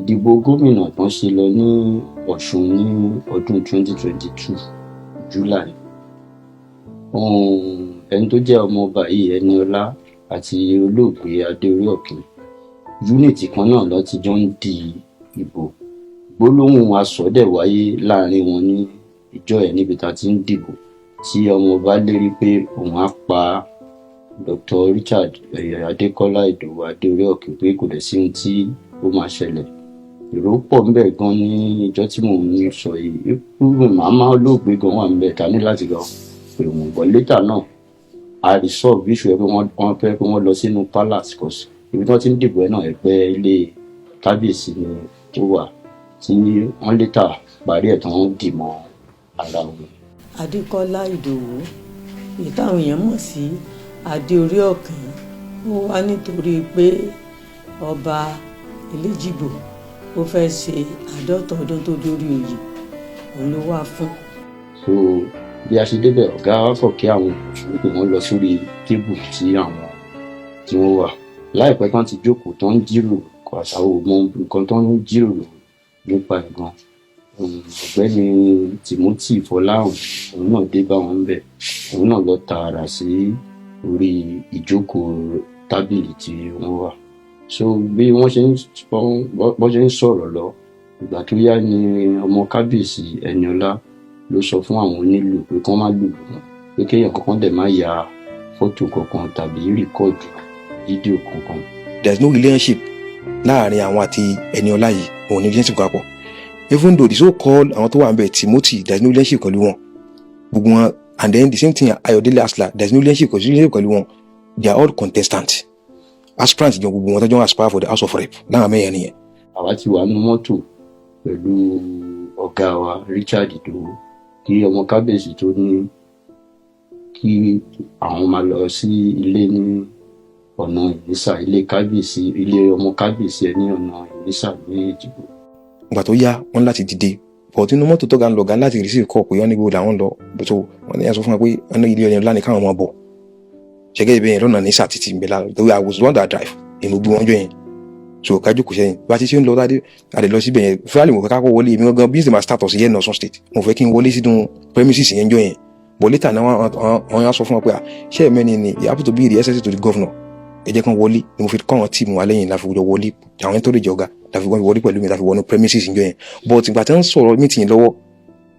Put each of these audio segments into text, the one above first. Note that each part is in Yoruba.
Ìdìbò gómìnà tán ṣe lọ ní Ọ̀ṣun ní ọdún 2022 July, ẹni tó jẹ́ ọmọọba yìí, Ẹniọlá, àti olóògbé Adéorí-Ọ̀kín, unit kan náà ló ti jọ ń di ìbò. Gbólóhùn asọ̀ dẹ̀ wáyé láàrin wọn ní ìjọ ẹ̀ níbi tá a ti ń dìbò, tí ọmọọba lérí pé òun á pa Dr. Richard Adékọ́lá Ìdòwú Adéorí-Ọ̀kín, pé kò dẹ̀ sí ohun tí ó máa ṣẹlẹ̀. Èrò pọ̀ ńbẹ̀ gan ní ìjọ tí mò ń sọ yìí. Màmá olóògbé gan wà ńbẹ̀ ta ní láti lọ pè wọ́n bọ̀. Later náà, a resolve issue ẹ pé wọ́n fẹ́ pé wọ́n lọ sínú palace, 'cause ibi tí wọ́n ti ń dìbò ẹ̀ náà, ẹgbẹ́ ilé kábíyèsí ni ó wà, tí wọ́n later parí ẹ̀ tí wọ́n dì mọ́ ara wọn. Adékọ́lá Ìdòwú, èyí táwọn èèyàn mọ̀ sí Adéorí-Ọ̀kín, ó wá nítorí pé ọba Eléjìgbò ó fẹ́ ṣe 50 ọdún tó dórí oyè, òun ló wá fún. So bí a ṣe débẹ̀, ọ̀gá wa kọ̀ kí àwọn èèyàn pé wọ́n lọ sórí table tí àwọn tí wọ́n wà. Láìpẹ́ tán ti jókòó tán ń jíròrò, kò àṣàwò mọ nǹkan tó ń jíròrò nípa ẹ̀ gan. Ọ̀gbẹ́ni Timothy Fọláhàn, òun náà dé bá wọn bẹ̀, òun náà lọ tààrà sí orí ìjókòó tábìlì tí wọ́n wà. So bí wọ́n ṣe ń sọ̀rọ̀ lọ, ìgbà tó yá ni ọmọ kábíyèsí Ẹniọlá ló sọ fún àwọn onílù pé kán má lùlù mọ́, pé kéèyàn kankan dẹ̀ má ya fọ́tò kankan tàbí record fídíò kankan. There is no relationship láàrin àwọn àti Ẹniọlá yìí, òun ní relationship papọ̀. Even though the so called àwọn tó wà níbẹ̀, Timothy, there is no relationship pẹ̀lú wọn, gbogbo wọn. And then the same thing, Ayọ̀délé Asla, there is no relationship, kò sí relationship pẹ̀lú wọn. They are all contestants, aspirants jọ gbogbo wọn tó jọ aspire for the House of Rep láwọn mẹ́rin nìyẹn. Àwa ti wà nínú mọ́tò pẹ̀lú ọ̀gá wa Richard Ìdòwú kí ọmọ kábíyèsí tó ní kí àwọn máa lọ sí ilé ní ọ̀nà Ìnísà, ilé kábíyèsí, ilé ọmọ kábíyèsí ẹ ní ọ̀nà Ìnísà ní Èjìgbò. Ìgbà tó yá, wọ́n láti dìde, but inú mọ́tò tó ga ń lọ gan láti receive call pé wọ́n ní gbogbo làwọn lọ. So wọ́n ní sọ fún wa pé wọ́n ní ilé ọ̀yàn ńlá ní káwọn máa bọ̀ ṣẹ́gẹ́ ibẹ̀ yẹn lọ́nà ní sàtìtì ìbẹ̀ lára, torí I was the one that drive, èmi gbé wọn jọ yẹn. So kájú kò sẹ́yìn bá ti ṣe ń lọ dáadé, àdè lọ síbẹ̀ yẹn fúlàní. Mo fẹ́ ká kọ́ wọlé, èmi gangan bí my status yẹn ní Ọ̀ṣun State, mo fẹ́ kí n wọlé sínú premises yẹn jọ yẹn. But later náà, wọ́n yà sọ fún wa pé ṣé ẹ̀ mẹ́ni ni, he happen to be the SSA to the governor, ẹ jẹ́ kán wọlé. Ni mo fi kọ́ àwọn team wa lẹ́yìn láfi jọ wọlé, àwọn tó lè jẹ ọ̀gá láfi wọlé pẹ̀lú mi, láfi wọnú premises jọ yẹn. But ìgbà tí wọ́n sọ̀rọ̀ meeting lọ́wọ́,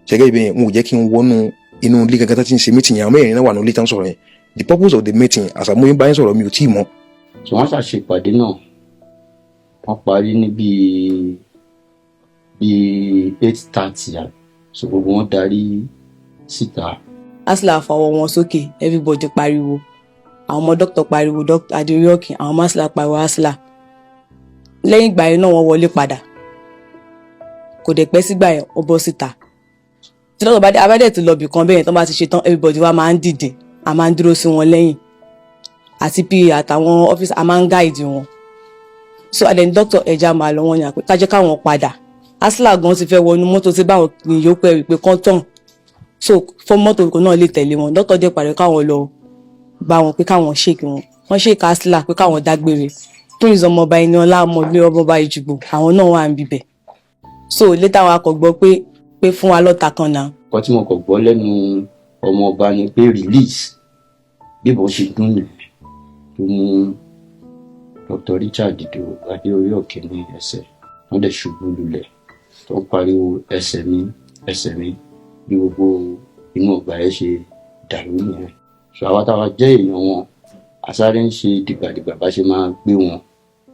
ṣẹ́gẹ́ ibẹ̀ yẹn, mo ò jẹ́ kí n wọnú inú ilé gangan tó ti ń ṣe meeting yẹn. Àwọn mẹ́rin náà wà ní ilé tí wọ́n sọ̀rọ̀ yẹn. The purpose of the meeting, as àmúyín báyìí sọ̀rọ̀, mi ò tí ì mọ̀. Tí wọ́n ṣàṣèpàdé náà, wọ́n parí ní bíi 8:30, so gbogbo wọn darí síta. Asla fọwọ́ wọn sókè, everybody pariwo, àwọn ọmọ doctor pariwo Dr. Adéorí-Ọ̀kín, àwọn ọmọ Asla pariwo Asla. Lẹ́yìn ìgbà yẹn náà, wọ́n wọlé padà. Kò dẹ̀ pẹ́ sígbà yẹn, wọ́n bọ́ síta. Tí lọ́dọ̀ bá dé abẹ́dẹ̀ ti lọ bì kan bẹ́yẹn, tó bá ti ṣe tán, everybody wa máa ń dìde, a máa ń dúró sí wọn lẹ́yìn, àti pa àtàwọn officer, a máa ń guide wọn. So àdẹ̀ni doctor ẹja máa lọ, wọn ni àpè kájẹ́ káwọn padà. Asla gan ti fẹ́ wọnú mọ́tò tí báwọn yòókù ẹ̀ wípé kán tàn, so fún mọ́tò kan náà lè tẹ̀lé wọn. Doctor dé parí káwọn lọ bá wọn pé káwọn shake wọn, wọ́n shake Asla pé káwọn dágbére. Prince ọmọọba Ẹniọlá, ọmọlé ọmọọba Ìjìgbò, àwọn náà wà ń bibẹ̀. So later wa kò gbọ́ pé fún wa lọ́ta kan náà. Nǹkan tí mo kàn gbọ́ lẹ́nu ọmọọba ni pé "Release." Bí ìbọn ṣe dún nìyẹn tó mú Dr. Richard Ìdòwú Adéorí-Ọ̀kín ní ẹsẹ̀, wọ́n dẹ̀ ṣubú lulẹ̀ tó ń pariwo, "Ẹsẹ̀ mi, ẹsẹ̀ mi!" Bí gbogbo inú ọgbà yẹn ṣe dàrú nìyẹn. So àwa táwa jẹ́ èèyàn wọn, àsáré ń ṣe dìgbàdìgbà bá ṣe máa gbé wọn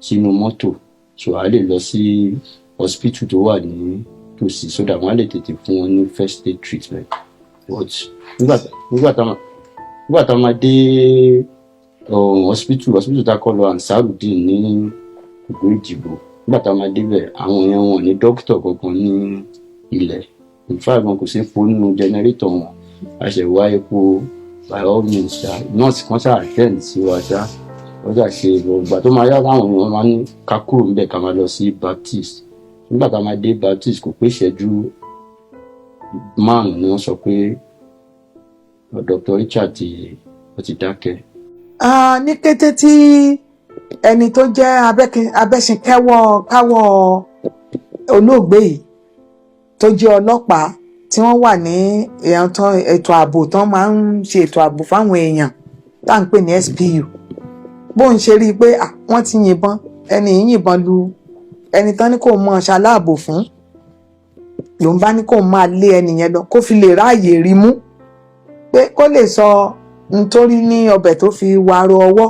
sínú mọ́tò, so a lè lọ sí hospital tó wà ní tòsí, so that wọ́n á lè tètè fún wọn ní first aid treatment. But nígbà tá a máa dé hospital tá a kọ́ lọ, Ansarudeen ní ìlú Ìjìgbò, nígbà tá a máa débẹ̀, àwọn yẹn wọn ní dókítà kankan ní ilẹ̀. In fact, wọn kò sí epo nínú generator wọn. A ṣe wá epo by all means ṣá. Nọ́ọ̀sì kan ṣáà attend sí wa ṣá, wọ́n ṣà ṣe ìgbà tó máa yá, láwọn èèyàn máa ní ká kúrò níbẹ̀, ká máa lọ sí Baptist. Nígbà tá a máa dé Baptist, kò pé ìṣẹ́jú 5 ni wọ́n sọ pé Dr. Richard ti ó ti dákẹ́. Ah, ní kété tí ẹni tó jẹ́ abẹ́sìnkáwọ́ káwọ́ Olóògbé yìí tó jẹ́ ọlọ́pàá tí wọ́n wà ní ètò ààbò, tán máa ń ṣe ètò ààbò fáwọn èèyàn, tá à ń pè ní SPU, bóun ṣe rí i pé wọ́n ti yìnbọn, ẹni yìí yìnbọn lu ẹni tán ní kó mọ ṣaláàbò fún, lòun bá ní kó máa lé ẹni yẹn lọ, kó fi lè ráàyè rí mú, pé kó lè sọ nítorí ní ọbẹ̀ tó fi wàrò ọwọ́.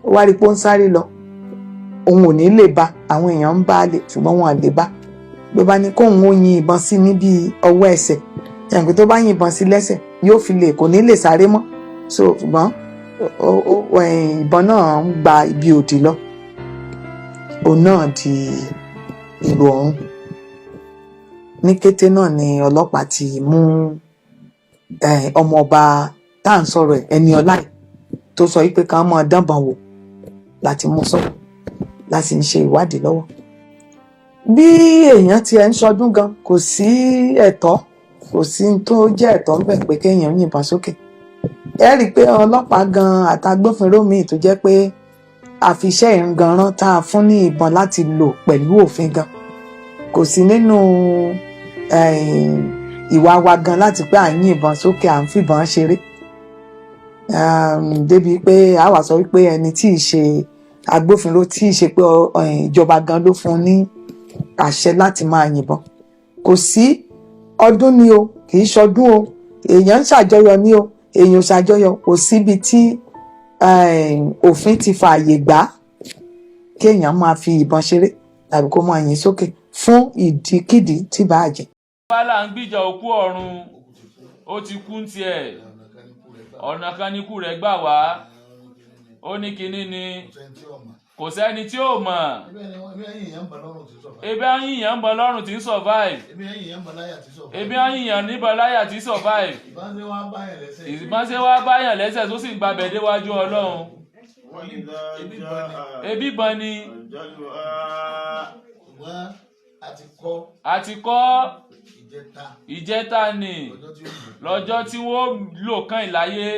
Ó wá rí i pé ó ń sáré lọ, òun ò ní lè bá. Àwọn èèyàn ń bá a lè, ṣùgbọ́n wọn à lè bá. Ló bá ní kóun ó yin ìbọn sí níbi ọwọ́ ẹsẹ̀ ẹ̀ǹkì, tó bá yìnbọn sí lẹ́sẹ̀, yóò fi lè kò ní lè sáré mọ́. So ṣùgbọ́n ìbọn náà ń gba ibi òdì lọ, òun náà di èrò ọ̀run. Ní kété náà ni ọlọ́pàá ti mú ọmọọba tá à ń sọ̀rọ̀ ẹ̀, Ẹniọlá yìí tó sọ wípé ká máa dánbọn wò, láti mú sọ́wọ́, láti ń ṣe ìwádìí lọ́wọ́. Bí èèyàn tiẹ̀ ń ṣọdún gan, kò sí ẹ̀tọ́, kò sí n tó jẹ́ ẹ̀tọ́ ń bẹ̀ pé kéèyàn yìnbọn sókè. Ẹ rí i pé ọlọ́pàá gan àtàgbófinró míì tó jẹ́ pé àfiṣẹ́ ìganran tá a fún ní ìbọn láti lò pẹ̀lú òfin gan, kò sí nínú ìwà wa gan láti pé à ń yìnbọn sókè, à ń fìbọn ṣeré, débi pé a wà sọ wípé ẹni tí ì ṣe agbófinró, tí ì ṣe pé ìjọba gan ló fún ní àṣẹ láti máa yìnbọn. Kò sí ọdún ni o, kì í ṣọdún o, èèyàn ń ṣàjọyọ̀ ni o, èèyàn ò ṣàjọyọ̀, kò síbi tí òfin ti fààyè gbà kéèyàn máa fi ìbọn ṣeré tàbí kó máa yìn sókè fún ìdíkìdí tí bá jẹ́. Wàhálà ń gbìjà òkú ọ̀run, ó ti kú ń tiẹ̀, ọ̀nà kan níkú rẹ̀ gbà wá. Ó ní kinní ni, kò sẹ́ni tí ò mọ̀. Ebi ẹ̀yìn ń bọ̀ lọ́rùn tí ń survive, ebi ẹ̀yìn níbọn láyà tí ń survive. Ìbọn ṣe wá báyàn lẹ́sẹ̀ tó sì ń gbabẹ̀ déwájú Ọlọ́run. Ebi ìbọn ni. Àti kọ́ ìjẹta ni lọ́jọ́ tí wọ́n lò kàn láyé.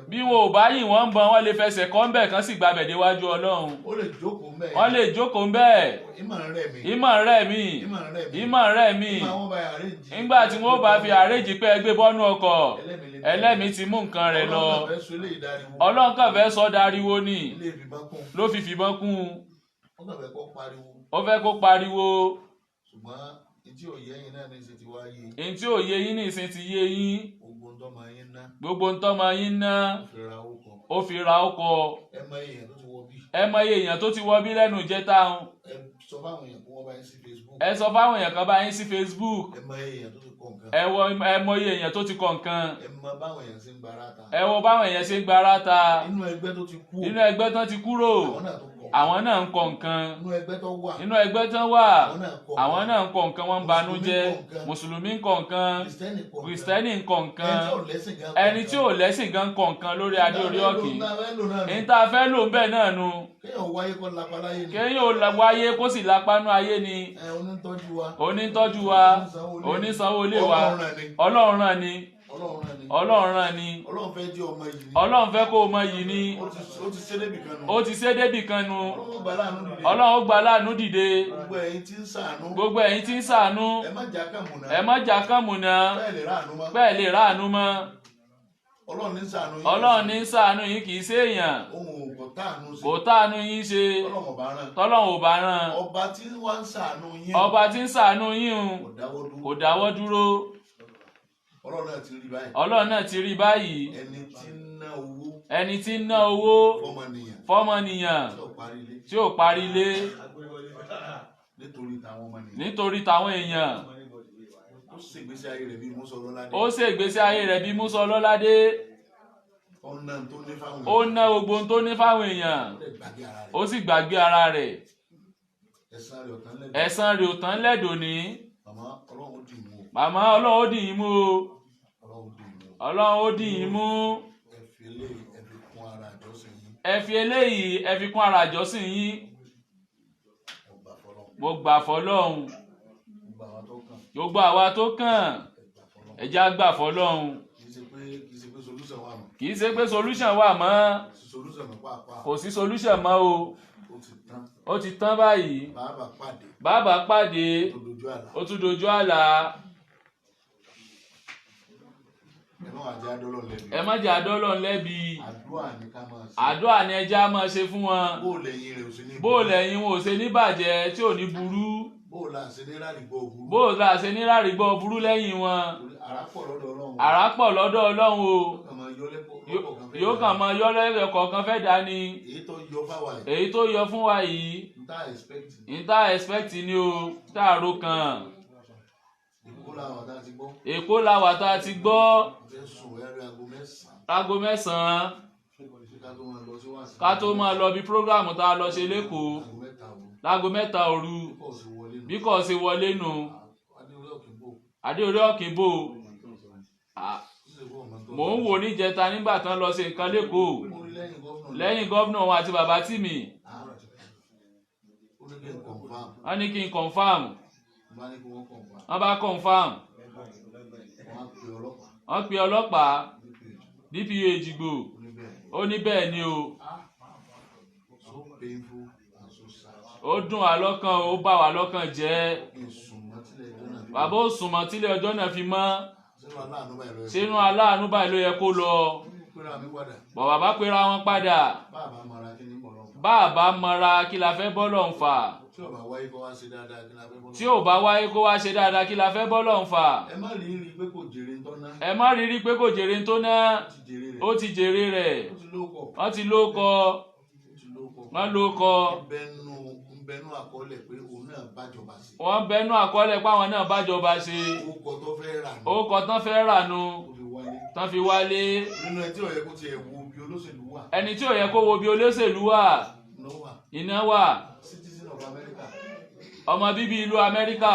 Bí wọn ò bá yìn wọ́n ń bọn, wọ́n lè fẹsẹ̀ kọ́ ń bẹ̀ kán sì gbabẹ̀ déwájú Ọlọ́run. Wọ́n lè jókòó ń bẹ̀. Ìmọ̀ rẹ̀ mí, ìmọ̀ rẹ̀ mí. Nígbà tí wọ́n bá fi àrèjì pé ẹgbẹ́ bọ́nú ọkọ̀, ẹlẹ́mìí ti mú nǹkan rẹ̀ lọ. Ọlọ́run kàn fẹ́ sọ dariwo ni ló fi fìbọn kún un. Ó fẹ́ kó pariwo. Ntí òye yín ní ìsìn ti yé yín. Gbogbo ntọ́mọ yín ná, ó fi ra ọkọ̀. Ẹ mọ iye èèyàn tó ti wọ bí lẹ́nu ìjẹta ń. Ẹ sọ fáwọn èèyàn kan bá yín sí Facebook. Ẹ mọ iye èèyàn tó ti kọ nǹkan. Ẹ wọ báwọn èèyàn ṣe ń gbára ta. Nínú ẹgbẹ́ tó ti kúrò, àwọn náà ń kọ nǹkan. Nínú ẹgbẹ́ tán wà, àwọn náà ń kọ nǹkan. Wọ́n ń banújẹ́. Mùsùlùmí ń kọ nǹkan, kìrìsìtẹ́nì ń kọ nǹkan, ẹni tí ò lẹ́sìn gan ń kọ nǹkan lórí adé orí ọ̀kìn. Ní tá a fẹ́ lò ń bẹ̀ náà nu, kéèyàn wáyé kó sì lápánú ayé ni. Onítọ́jú wa, onísanwó ilé wa, Ọlọ́run rán ni. Ọlọ́run rán ni. Ọlọ́run fẹ́ kó o mọ yìí ni. Ó ti ṣe débì kan nu. Ọlọ́run ó gbà láàánú dìde. Gbogbo ẹ̀yin tí ń ṣàánú, ẹ má jà kán mùnà, bẹ́ẹ̀ lè ráàánú mọ́. Ọlọ́run ní ṣàánú yín, kì í ṣe èèyàn. Kò táànú yín ṣe tọ́lọ́run ò bá rán. Ọba tí ń ṣàánú yín kò dáwọ́ dúró. Ọlọ́run náà ti rí báyìí. Ẹni tí ń ná owó fọ́mọnìyàn tí ò parí ilé nítorí tàwọn èèyàn. Ó ṣègbésí ayé rẹ̀ bí Musa Ọlọ́ládé. Ó ná gbogbo ohun tó ní fáwọn èèyàn, ó sì gbàgbé ara rẹ̀. Ẹ̀san rẹ̀ ò tán lẹ́dọ̀ ní. Màmá, Ọlọ́run ó dì yín mú o. Ọlọ́run ó dì yín mú. Ẹ fi eléyìí, ẹ fi kún ara ìjọsìn yín. Mo gbà fọ́lọ́run. Gbogbo àwa tó kàn, ẹ jẹ́ á gbà fọ́lọ́run. Kì í ṣe pé solution wà mọ́. Kò sí solution mọ́ o. Ó ti tán báyìí. Bàbá pàdé, ó tún dojú àlá. Ẹ má jẹ́ àdọ́lọ́ lẹ́bi. Àdúrà ni ẹja máa ṣe fún wọn. Bó lẹ́yìn wọn ò ṣe ní bàjẹ́ tí ò ní burú. Bó la ṣe ní rárìgbọ́ burú lẹ́yìn wọn. Àrà pọ̀ lọ́dọ̀ Ọlọ́run o. Yóò kàn máa yọ lẹ́yìn kọ̀ọ̀kan fẹ́ dání. Èyí tó yọ fún wa yìí. N tá expect ni o, tá a ro kàn. Èkó la wà tá a ti gbọ́. Aago 9 ká tó máa lọ bí prógráàmù tá a lọ ṣe lẹ́kọ̀ọ́. Láago 3 òru bí kò ṣe wọlé nù. Adéorí Ọ̀kín bò. Mò ń wò níjẹta nígbà tán lọ ṣe nǹkan lẹ́kọ̀ọ́ lẹ́yìn gómìnà wọn àti bàbá tìmì. Wọ́n ní kí n confam. Wọ́n bá confam. Wọ́n pe ọlọ́pàá DPO Èjìgbò. Ó ní bẹ́ẹ̀ ni o. Ó dùn wá lọ́kàn, ó bà wá lọ́kàn jẹ́. Bàbá ò sùn mọ́ tílé ọjọ́ náà fi mọ́. Sínú aláàánú báyìí ló yẹ kó lọ. Bọ̀ bàbá pera wọn padà. Bàbá mọra kí la fẹ́ bọ́ lọ́n fà. Tí ò bá wáyé kó wá ṣe dáadáa kí la fẹ́ bọ́ lọ́n fà. Ẹ má rí rí pé kò jèrè tó ná. Ó ti jèrè rẹ̀. Wọ́n ti lóko. Wọ́n lóko. Wọ́n bẹnu àkọọ́lẹ̀ pé àwọn náà bájọba ṣe. Orúkọ tán fẹ́ rà nu. Tán fi wálé. Ẹni tí ò yẹ kó wo bí olóṣèlú wà. Iná wà. Ọmọ bíbí ìlú Amẹ́ríkà.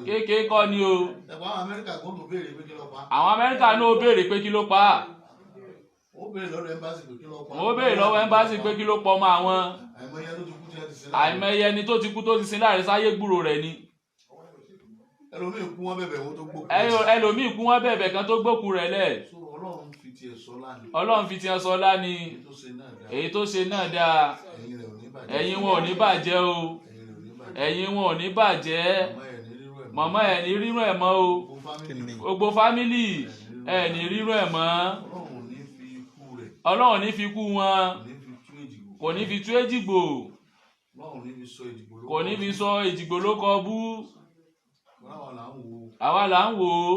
Kéèké kọ́ ni o. Àwọn Amẹ́ríkà náà ó béèrè pé kí ló pa á. Wọ́n béèrè lọ́wọ́ ẹ́mbásì pé kí ló pọ̀ mọ́ àwọn. Àìmọye ẹni tó ti kú tó ti sin láàrin sáyé gbúrò rẹ̀ ni. Ẹlòmíì kú wọ́n bẹ̀bẹ̀ kan tó gbókù rẹ̀ lẹ̀. Ọlọ́run fi tiẹ̀ sọlá ni. Èyí tó ṣe náà dáa. Ẹ̀yìn wọn ò ní bàjẹ́ o. Ẹ̀yìn wọn ò ní bàjẹ́. Màmá ẹ̀ ní rírun ẹ̀ mọ́ o. Gbogbo fámìlì ẹ̀ ní rírun ẹ̀ mọ́. Ọlọ́run ní fi kú wọn. Kò ní fi tú Èjìgbò. Kò ní fi sọ Èjìgbò ló kọ bú. Àwa là ń wò ó.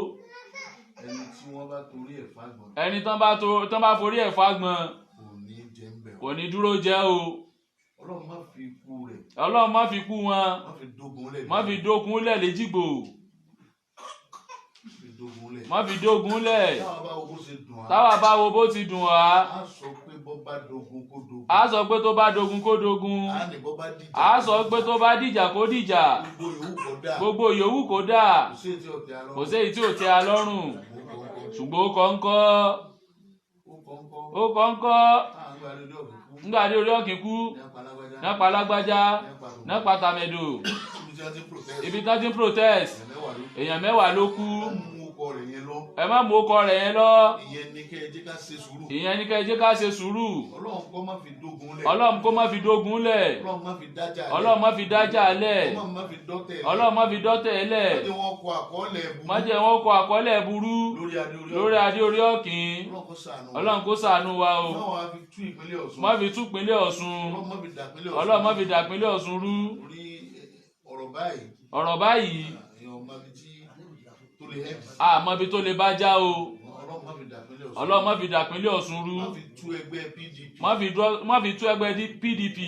Ẹni tán bá forí ẹ̀ fágbọ̀n kò ní dúró jẹ́ o. Ọlọ́run má fi kú wọn. Má fi dógun lẹ̀ léjìgbò. Má fi dógun lẹ̀. Táwa bá wo bó ti dùn wá. A sọ pé tó bá dogun kó dogun. A sọ pé tó bá dìjà kó dìjà. Gbogbo yòówù kó dà. Kò sí èyí tí ò tẹ́ a lọ́rùn. Ṣùgbọ́n ó kọ́ ń kọ́. Ó kọ́ ń kọ́. Nígbà tí orí Ọ̀kín kú, nápa lágbájá, nápa tàmẹ̀dò. Ibi tán ti ń protest, èèyàn 10 ló kú. Ẹ má mú ọkọ rẹ̀ yẹn lọ. Ìyẹn ní kẹ́ ẹ jẹ́ ká ṣe sùúrù. Ọlọ́run kó má fi dógun lẹ̀. Ọlọ́run má fi dájà lẹ̀. Ọlọ́run má fi dọ́tẹ̀ lẹ̀. Má jẹ́ wọ́n kọ àkọọ́lẹ̀ burú lórí Adéorí Ọ̀kín. Ọlọ́run kó ṣàánú wa o. Má fi tú ìpínlẹ̀ Ọ̀ṣun. Ọlọ́run má fi dàpínlẹ̀ Ọ̀ṣun rú. Ọ̀rọ̀ báyìí àmọ́ ibi tó lè bá já o. Ọlọ́run má fi dàpínlẹ̀ Ọ̀ṣun rú. Má fi tú ẹgbẹ́ PDP.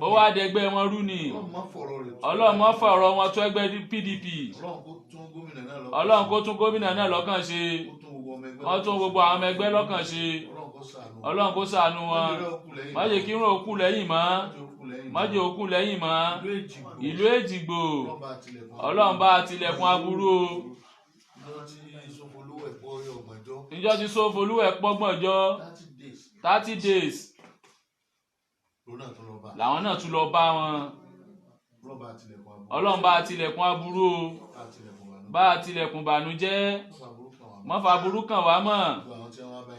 Ó wá dẹgbẹ́ wọn rú ni. Ọlọ́run má fọ̀rọ̀ wọn tú ẹgbẹ́ PDP. Ọlọ́run kó tún gómìnà náà lọ́kàn ṣe. Wọ́n tún gbogbo àwọn ọmọ ẹgbẹ́ lọ́kàn ṣe. Ọlọ́run kó ṣàánú wọn. Má jẹ́ kí irun òkú lẹ́yìn mọ́. Má jẹ́ òkú lẹ́yìn mọ́. Ìlú Èjìgbò. Ọlọ́run bá tilẹ̀kùn aburú o. Ìjọ ti Sófolúwẹ̀ pọ́gbọ̀njọ́ 30 days làwọn náà tún lọ bá wọn. Ọlọ́run bá tilẹ̀kùn aburú o. Bá tilẹ̀kùn bànújẹ́. Má fa aburú kàn wá mọ́.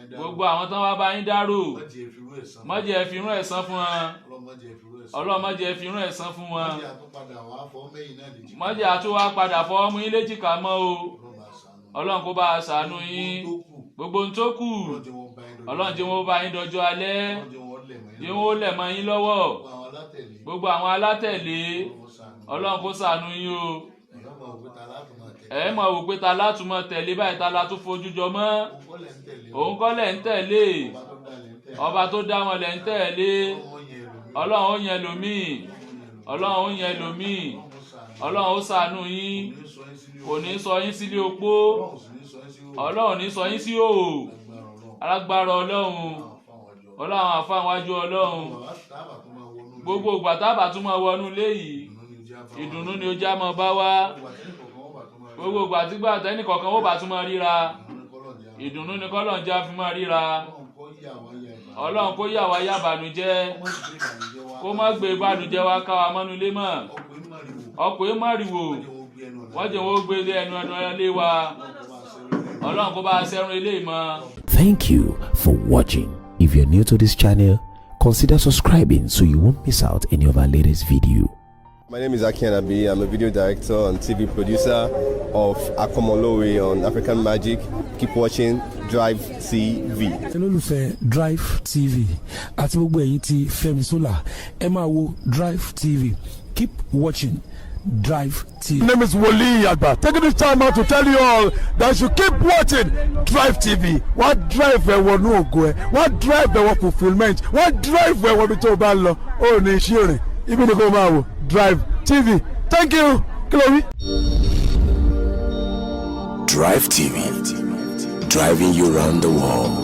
yín dárò, Gbogbo àwọn tán wá bá yín dárò, má jẹ́ fi irú ẹ̀san, má jẹ́ fi irú ẹ̀san fún wọn. Ọlọ́run, má jẹ́ fi irú ẹ̀san, Ọlọ́run, má jẹ́ fi irú ẹ̀san fún wọn. Má jẹ́ àtúnpadà wàá fọ́ mẹ́yìn náà lè jì. Má jẹ́ àtúwá padà fọwọ́ mú yín léjìká mọ́ o. Ọlọ́run bá ṣàánú. Ọlọ́run kó bá a ṣàánú yín. Gbogbo tó kù, Gbogbo ohun tó kù, Ọlọ́run jẹ́ wọ́n bá yín dọjọ́ Ọlọ́run jẹ́ wọ́n bá yín dọjọ́ alẹ́. Ọlọ́run jẹ́ wọ́n lẹ̀ mọ́ yín Jẹ́ wọ́n lẹ̀ mọ́ yín lọ́wọ́. Gbogbo àwọn alátẹ̀lé, Gbogbo àwọn alátẹ̀lé, Ọlọ́run kó ṣàánú. Ọlọ́run kó ṣàánú yín o. Ẹ̀yọ́ máa wò pé ta látún máa tẹ̀lé? Ẹ mọ̀ wò pé ta látún máa tẹ̀lé báyìí? Ta la tún fojú jọ mọ́? Òun kọ́ lẹ̀ ń tẹ̀lé. Òun kọ́ lẹ̀ ń tẹ̀lé. Ọba tó dá lẹ̀ ń tẹ̀lé. Ọba tó dá wọn lẹ̀ ń tẹ̀lé. Ọlọ́run ó yẹn ẹlòmíì. Ọlọ́run ó yẹn lòmíì. Ọlọ́run ó yẹn lòmíì. Ọlọ́run Ọlọ́run ó ṣàánú yín. kò ní sọ yín sílé Kò ní sọ yín sílé opó. Ọlọ́run sì ní sọ yín sí òwò. Ọlọ́run ní sọ yín sí òò. Agbára Ọlọ́run. Alágbára Ọlọ́run. Àwọn fáwọn àjọ. Ọlọ́run àfáwọn wájú Ọlọ́run. Bàbá tábà tó máa wọnú ilé, Gbogbo ìgbà tábà tún máa wọnú ilé yìí, ìdùnnú ni ìdùnnú ó já ni ó já mọ́ bá wá. Gbogbo àtẹ́nì kọ̀ọ̀kan wọ́n bá tó máa Gbogbo ìgbà tígbà tẹ́nì kọ̀ọ̀kan ó bá tún máa ríra, ìdùnnú ni kọ́lọ̀ ìdùnnú jẹ́. ni kọ́lọ̀ ń já fi máa ríra. Ọlọ́run kó yà wá yà ìbànújẹ́. Ọlọ́run kó yà wá yà bànújẹ́. Kó má gbé Kó má gbé ìbànújẹ́ wá bànújẹ́ wá ká wa mọ́nú ilé mọ́. Ọkùnrin má rí wò. Ọkùnrin má rí wò. Wọ́n jẹ́ wọ́n gbé Wọ́n jẹ́ wọ́n gbé lé ẹnu ẹnu ilé wa. Ọlọ́run kó bá a ṣe Ọlọ́run kó bá a ṣẹ́run ilé mọ́. Thank you for watching. If you're new to this channel, consider subscribing so you won't miss out any of our latest video. My name is Aki Anabi. I'm a video director and TV producer of Akomolowe on African Magic. Keep watching Drive TV. Olólùfẹ́ Drive TV àti gbogbo ẹ̀yin tí Fẹ́mi Sola, ẹ máa wo Drive TV. Keep watching Drive TV. My name is Wole Agba. Taking this time out to tell you all that you keep watching Drive TV. Wọ́n drive ẹ wọnú ògo ẹ, wọ́n drive ẹ wọ fulfilment, wọ́n drive ẹ wọ ibi tó o bá ń lọ. Ó ní iṣẹ́ rìn, ibi ni kò máa wò Drive TV. Thank you. Kí ló wí? Drive TV, driving you round the world.